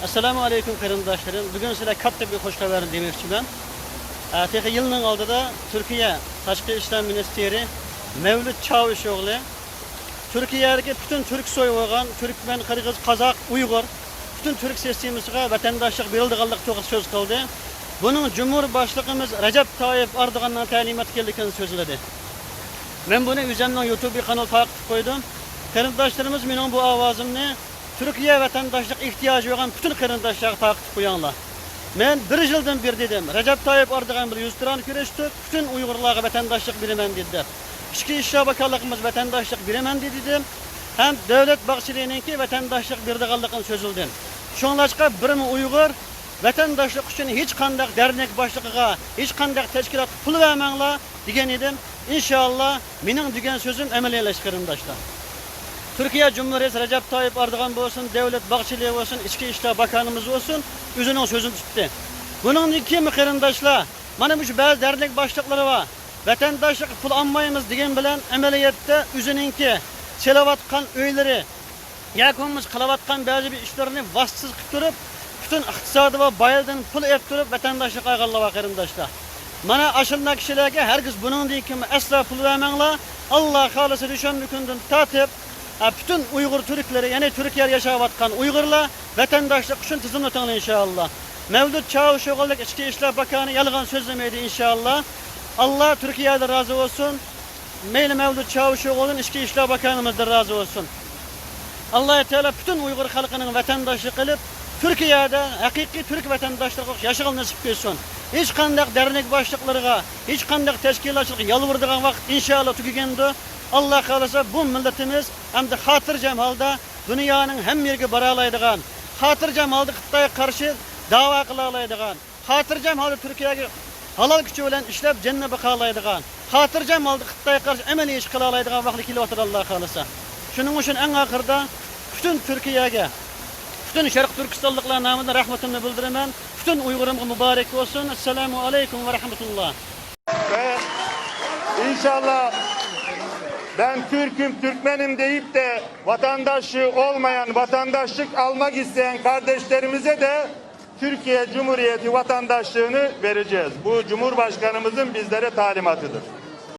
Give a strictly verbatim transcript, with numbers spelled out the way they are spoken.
ئەسسالامۇ ئەلەيكۇم قېرىنداشلىرىم. بۈگۈن سىلەرگە كاتتا بىر خۇش خەۋەرنى دېمەكچىمەن. ئە، تېخى يىلنىڭ ئالدىدا تۈركىيە تاشقى ئىشلار مىنىستىرى مەۋلۇت چاۋۇشئوغلى تۈركىيەدىكى پۈتۈن تۈرك سويۇۋالغان تۈركمەن، قىرغىز، قازاق، ئۇيغۇر پۈتۈن تۈرك سىستېمىسىغا ۋەتەنداشلىق بېرىلىدىغانلىقى توغرىسىدا سۆز قىلدى. بۇنىڭ جۇمھۇر باشلىقىمىز رەجەپ تايىپ ئەردوغاننىڭ تەلىماتى ئىكەنلىكىنى سۆزلىدى. مەن بۇنى ئۆزۈمنىڭ يۇتۇب قانىلىدا تارقىتىپ قويدۇم. قېرىنداشلىرىمىز مېنىڭ بۇ ئاۋازىمنى تۈركىيە ۋەتەنداشلىق ئېھتىياجى بولغان پۈتۈن قېرىنداشلارغا تارقىتىپ قويۇڭلار. مەن بىر يىلدىن بېرى دېدىم، رەجەپ تايىپ ئەردوغان بىلەن يۈزتۇرانە كۆرۈشتۇق، پۈتۈن ئۇيغۇرلارغا ۋەتەنداشلىق بېرىمەن دېدى دەپ. ئىچكى ئىشلار باكانلىقىمىز ۋەتەنداشلىق بېرىمەن دېدى دېدىم. ھەم دۆلەت باغچىلىرىنىڭكى ۋەتەنداشلىق بېرىدىغانلىقىنى سۆزلىدىم. شۇڭلاشقا بىرمۇ ئۇيغۇر ۋەتەنداشلىق ئۈچۈن ھېچقانداق دەرنەك باشلىقىغا، ھېچقانداق تەشكىلاتقا پۇل بەرمەڭلار دېگەن ئىدىم. ئىنشائاللا، مېنىڭ دېگەن سۆزۈم ئەمەلىيلەشتى، قېرىنداشلار. تۈركىيە جۇمھۇرىيەتى رەجەپ تايىپ ئەردوغان بولسۇن، دۆلەت باغچىلىرى بولسۇن، ئىچكى ئىشلار باكانىمىز بولسۇن، ئۆزىنىڭ سۆزىنى تۇتتى. بۇنىڭدىن كېيىنمۇ، قېرىنداشلار، مانا مۇشۇ بەزى دەرنەك باشلىقلىرى بار، ۋەتەنداشلىققا پۇل ئالمايمىز دېگەن بىلەن، ئەمەلىيەتتە ئۆزىنىڭكى سېلىۋاتقان ئۆيلىرى، ياكى بولمىسا قىلىۋاتقان بەزى بىر ئىشلىرىنى ۋاسىتىسىز قىلىپ تۇرۇپ، پۈتۈن ئىقتىسادى بار بايلىرىدىن پۇل ئېلىپ تۇرۇپ، ۋەتەنداشلىق ئالغانلار بار، قېرىنداشلار. مانا ئاشۇنداق كىشىلەرگە ھەرگىز بۇنىڭدىن كېيىن ئەسلا پۇل بەرمەڭلار. ئاللا خالىسا، دۈشەنبە كۈنىدىن تارتىپ، ئە، پۈتۈن ئۇيغۇر تۈركلىرى، يەنى تۈركىيەدە ياشاۋاتقان ئۇيغۇرلار ۋەتەنداشلىق ئۈچۈن تىزىملىتىڭلار، ئىنشائاللا. مەۋلۇت چاۋۇشئوغلۇدەك ئىچكى ئىشلار باكانى يالغان سۆزلىمەيدۇ، ئىنشائاللا. ئاللا تۈركىيەدىن رازى بولسۇن. مەيلى مەۋلۇت چاۋۇشئوغلۇدىن، ئىچكى ئىشلار باكانىمىزدىن رازى بولسۇن. ئاللا تائالا پۈتۈن ئۇيغۇر خەلقىنىڭ ۋەتەنداشلىق قىلىپ، تۈركىيەدە ھەقىقىي تۈرك ۋەتەنداشلىقى ياشىغىلى نېسىپ قىلسۇن. ھېچقانداق دەرنەك باشلىقلىرىغا، ھېچقانداق تەشكىلاتچىلىققا يالۋۇرىدىغان ۋاقىت ئىنشائاللا تۈگىگەندۇ. ئاللا خالىسا، بۇ مىللىتىمىز ئەمدى خاتىرجەم ھالدا دۇنيانىڭ ھەممە يېرىگە بارالايدىغان، خاتىرجەم ھالدا خىتايغا قارشى داۋا قىلالايدىغان، خاتىرجەم ھالدا تۈركىيەگە ھالال كۈچى بىلەن ئىشلەپ، جېنىنى باقالايدىغان، خاتىرجەم ھالدا خىتايغا قارشى ئەمەلىي ئىش قىلالايدىغان ۋاقتى كېلىۋاتىدۇ، ئاللا خالىسا. شۇنىڭ ئۈچۈن ئەڭ ئاخىرىدا پۈتۈن تۈركىيەگە، پۈتۈن شەرقىي تۈركىستانلىقلار نامىدىن رەھمىتىمنى بىلدۈرىمەن. پۈتۈن ئۇيغۇرۇمغا مۇبارەك بولسۇن. ئەسسالامۇ ئەلەيكۇم ۋە رەھمەتۇللا. Ve inşallah ben Türk'üm, Türkmen'im deyip de vatandaşlığı olmayan, vatandaşlık almak isteyen kardeşlerimize de Türkiye Cumhuriyeti vatandaşlığını vereceğiz. Bu Cumhurbaşkanımızın bizlere talimatıdır.